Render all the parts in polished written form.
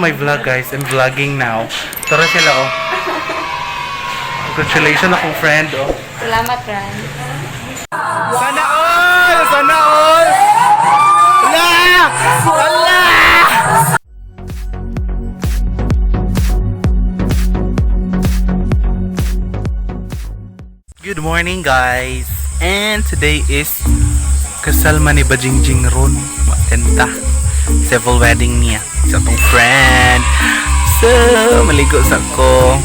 my vlog, guys. I'm vlogging now. Tara sila, oh. Congratulations akong friend, oh. Salamat, Ran. Sana all! Sana all! Wala! Wala! Good morning, guys! And today is kasal man ni Bajingjing ron. Matenta. Civil wedding niya sa atong friend. So, maligo sa ko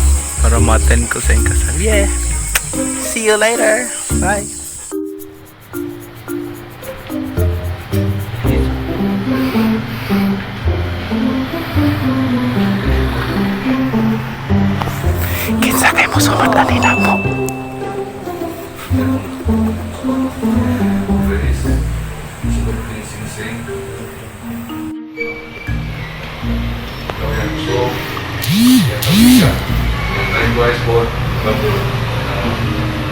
para ma-attend ko sa iyang kasal. Yeah! See you later! Bye! Kinsa kay mo sumad ani na mo? Grace, sunod ni Singsing. Yang so, yang Tamika, yang likewise po, Babu,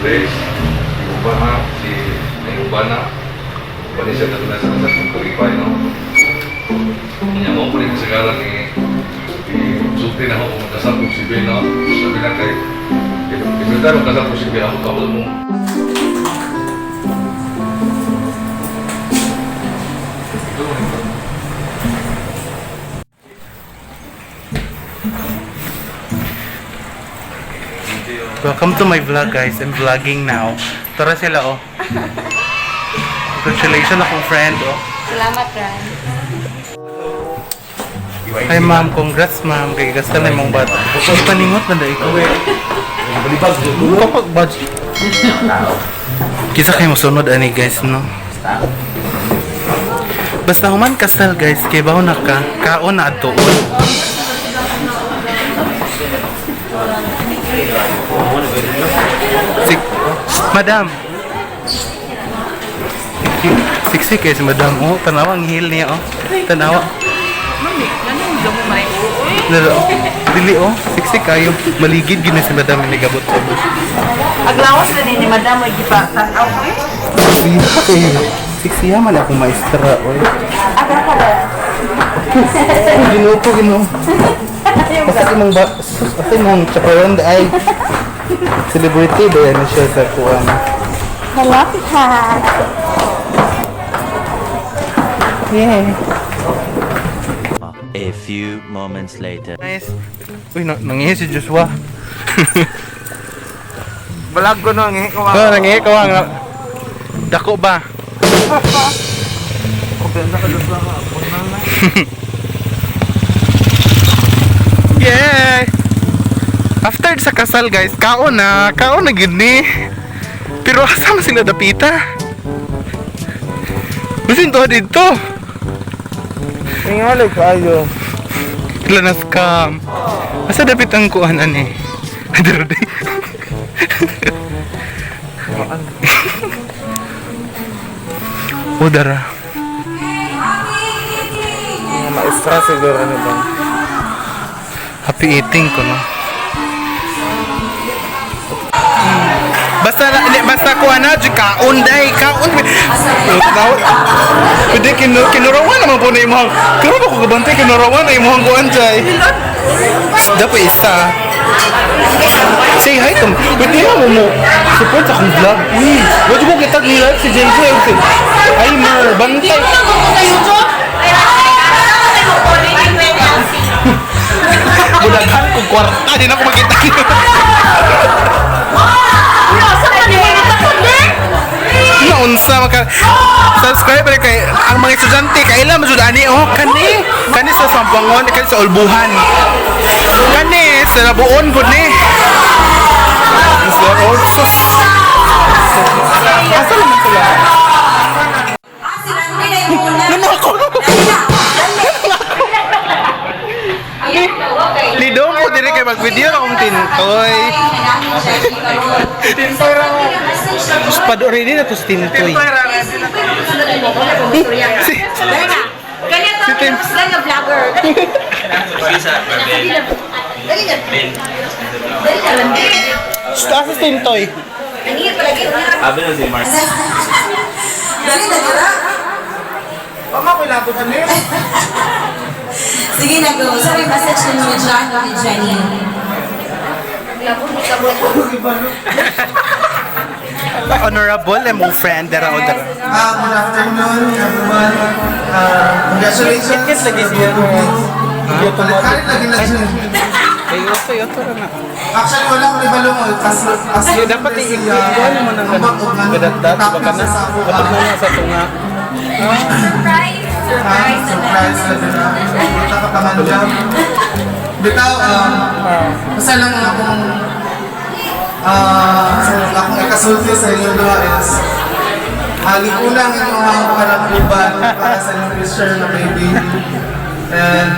Grace, si Ubana, si ay Ubana, Ubana siya na sa kasal ng Puripay, no? Kanya mo po rin kasagaran ni Sulti na ako kung magkasal kong si Ben, no? Sabi na kay, Ibintaro kasal ko si Ben, ako kabalo mo. Ito, ito. Welcome to my vlog, guys. I'm vlogging now. Tara sila, oh. Congratulations akong friend, oh. Salamat, Ran. Hi ma'am, congrats ma'am. Kay kasal na imong bata. Ay, paningot na dai ko. Kapag badge. Kisa kay mosunod ani guys, no? Basta human kasal guys, kay bawo na ka, kaon na adtuon. Sik, madam. Siksi kay si madam. Oh, tanawa ang heel niya oh. Tanawa. Lalo, dili oh, siksi kayo. Maligid gid na si madam ni gabot sa bus. Aglawas na din ni Madam ay gipatan-aw ko eh. Siya kayo. Siksi man akong maestra oy. Aga ka ba? Ginoo ko ginoo. Basta imong ba sus asa imong chaperon ay celebrity ba yan siya sa kuan. Hello, Kat. Yeah. A few moments later. Nice. Uy, na nangihi si Joshua. Balag ko no, ngihi ko. Oh, nangihi ka wang. Dako ba? Kumpiyansa ka Joshua ka. Punta na. Yay! After sa kasal guys, kaon na gid ni. Pero asa man sila dapita? Bisin to dito. Tingali kayo. Sila na scam. Asa dapit ang kuan ani? Dero di. O dara. Mga maestra siguro ano ba? Happy eating ko no. Basta na, basta kuan na jud kaon dai, kaon. Pwede kinurawan naman po na imong. Karon ba ko kabantay kinurawan na imong kuan jay. Dapat isa. Say hi to me. Pwede mo mo support akong vlog. Uy, wala ko kita ni like si JJ. Ay, mer, bantay. Budaghan kog kwarta, di na ko makita. Naunsa maka subscribe rin kay ang mga estudyante kaila man jud ani oh kani kani sa Sampangon kani sa Ulbuhan kani sa Labuon pud ni. Sa oh, sus. Asa naman sila? Ano ako? Lidong ko diri kay mag-video akong tintoy. Tintoy ra mo. Spad already na to si tintoy. Tintoy ra. Si Si Tim. Vlogger. Asa si Tintoy? Tama ko ilago sa niyo. Sige na, go. Sa may message ninyo ni John o ni Jenny? Honorable, eh, mong friend, dara o dara. Good afternoon, everyone. Congratulations. Lagi siya. Kalit lagi na siya. Ay, oto, oto na. Actually, wala akong ibalo mo. Kas, Yo, dapat i-equip mo ng gadatdat, baka na. Dapat na nga sa tunga. Surprise! Surprise! Surprise na na. Punta ka pa man dyan. Bitaw, basta lang akong akong ikasulti sa inyo duha is likunan ang inyong mga panagbuban para sa inyong future na baby. And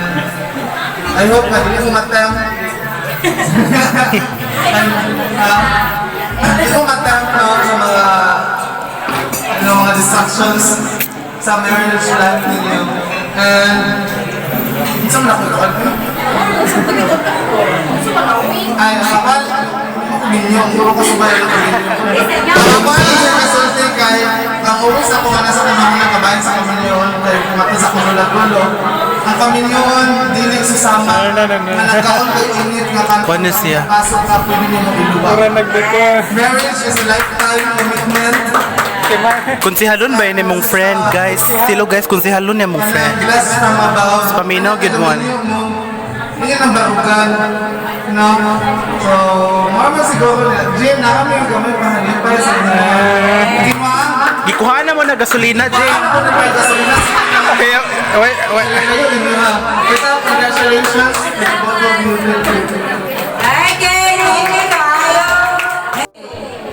I hope na hindi mo matempt. And, hindi mo matempt, no, sa mga ano, mga distractions sa marriage life ninyo. And unsa man ako ikaw? Ay, akal, minyo, puro ko subay ng minyo. Ang akal siya kasulti kay, ang uwis ako nga nasa kamang nakabayan sa kaminyon, kay kumata sa kumulat-gulo. Ang kaminyon, dili susama, nga nagkaon kay init nga kanto, Kuno siya. pasok ka, pwede mo iluwa. Para nagdeko. Marriage is a lifetime commitment. Konsihalon ba yun mong friend, guys? Silo, guys, konsihalon niya mong friend. Bless from above. Paminaw, good one. Hindi ang barugan. No? So, mga man siguro nila. Jim, nakami yung gamay pahalipay sa inyo. Gimaan. Gikuha na mo na gasolina, Jay. Ako na pa yung gasolina. Kaya, wait, wait. Kayo, inyo ha. Ito, congratulations. Both of you. Okay, thank you kayo.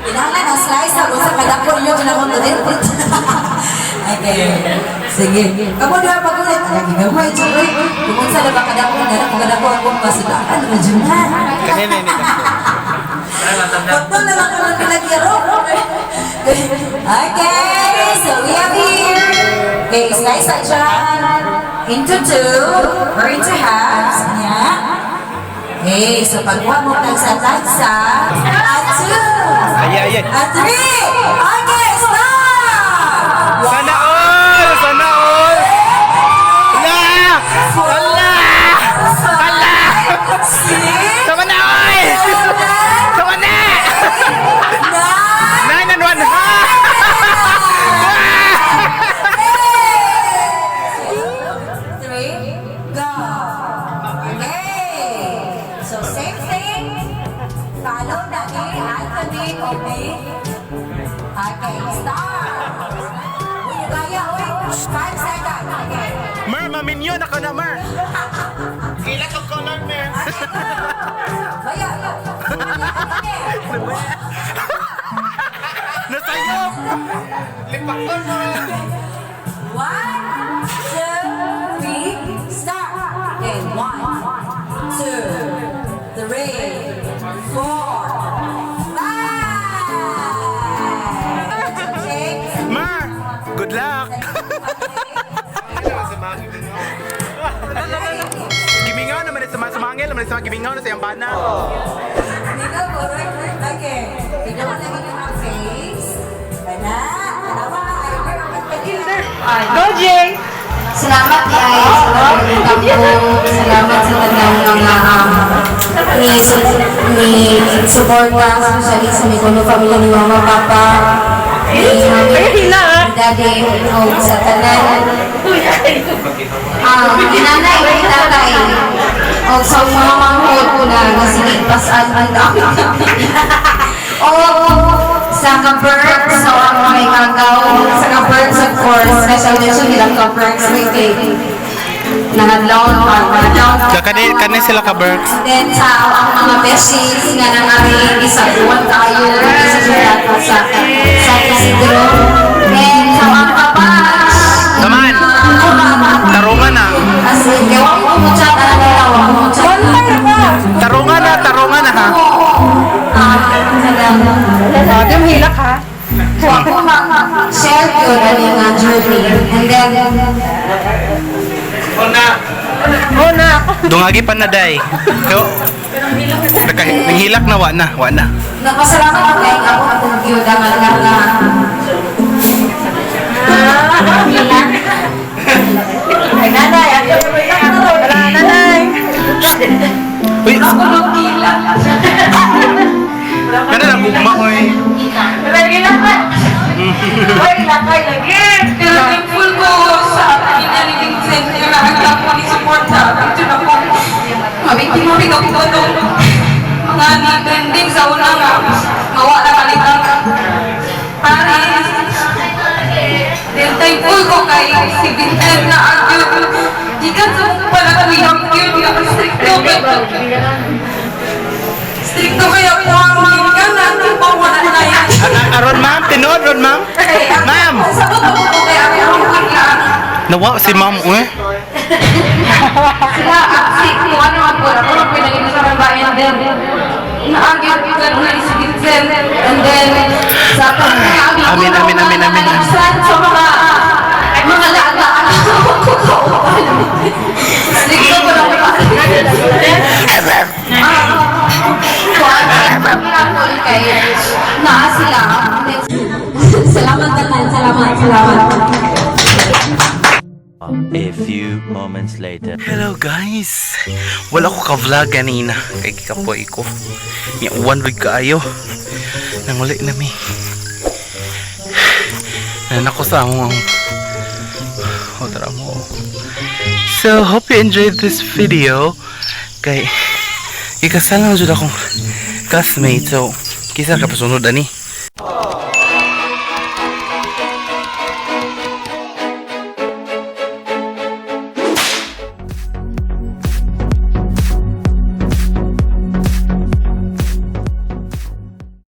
Kailangan ang slice ako sa kadako niyo kinahanglan ko din. Okay. Sige. Kamo diha pagulit. Ay, gigamay jud oy. Kung unsa na ba kadako na kung kadako akong pasudaan mo jud na. Kanina, ini. Pagto na lang ko pinagyaro. Okay, so we have here. Okay, slice that dyan into two or into halves. Yeah. Okay, so pagkuha mo tagsa-tagsa, at two, Ay, ay, ay. at three. Okay, stop! Sana all! Sana all! Wala! Wala! Wala! Six, Sama na, oy! seven, Sama na! nine, 9 and 1 half! Three, go. Okay. So same thing. Follow the A, alphabet of B. Okay, start. Uy, kaya, uy. 5 seconds. Okay. Mer, maminyo na ka na, Mer! Kila ko color, Mer! Okay, go. Baya. Okay. Nasayop! One, two, three, start. Okay, one, two, three, four, five. Okay. Mer! Good luck! Gimingaw naman sa sumangil naman sa gimingaw na sa iyang bana. Ikaw, correct. Okay. Tignan mo lang yung ang face. Wala. Tama. Go, Jay! Salamat guys. Salamat po. Salamat sa tanang mga ni, ni suporta, especially sa Mikono family ni Mama, Papa, ni Mami, ni Daddy, o sa tanan. Ni nanay, ni tatay, o sa mga manghol ko na nasinig pasan ang dami. O sa ka-Berks, so ang mga ikagaw, sa ka-Berks of course, special mention nilang ka-Berks, wait, wait. Nangadlaw, nangadlaw. Kani kani sila ka Berks. Then sa ang mga beshies nga nangari isa buwan tayo sa syudad sa San Isidro. And sa mga kabatch. Taman. Tarungan na. As in, kaya wag mo mo chat, alam mo na, wag mo chat. Tarungan na, tarungan na ha. Ah, Yung hilak ha? So ako ma-share ko na yung journey. And then, Dungagi pa na day. So, nanghilak na wa na, wa na. Nagpasalamat ako kay ako kung yun ang nga nga. Ay, nanay. Wala. Uy! Kana lang gugma, oy. Lagi lang ba? Uy, lakay lagi. Pero thankful ko sa pinaniling center na ang ako ni support sa picture na po. Mabiktima rin ako itong mga ni-trending sa una nga. Mawala kalitang Paris. Then thankful ko kay si Vincent na ang cute. Gikan sa mong pala ko yung cute nga stricto ba? Stricto kaya po ang gikan na ang pawala na yan. Aron ma'am, tinuod ron ma'am. Ma'am. Sabot ako ko kay ang ang Nawa si ma'am uy. Sila, si kung ano ang pura, puro pinalito sa babae, and then, naagyo ko na si Vincent, and then, sa pagkakabi ko, Amin, amin, amin, amin, amin. sa mga laga, stricto ko lang pa. Kay naa sila. Salamat tanan, salamat, salamat. A few moments later. Hello guys. Wala ko ka-vlog kanina kay gikapoy ko. Nya one week kaayo. Nanguli na mi. Nanako sa among ang Otra mo. So, hope you enjoyed this video. Kay ikasal na jud akong classmate. So, kisa ka pasunod ani.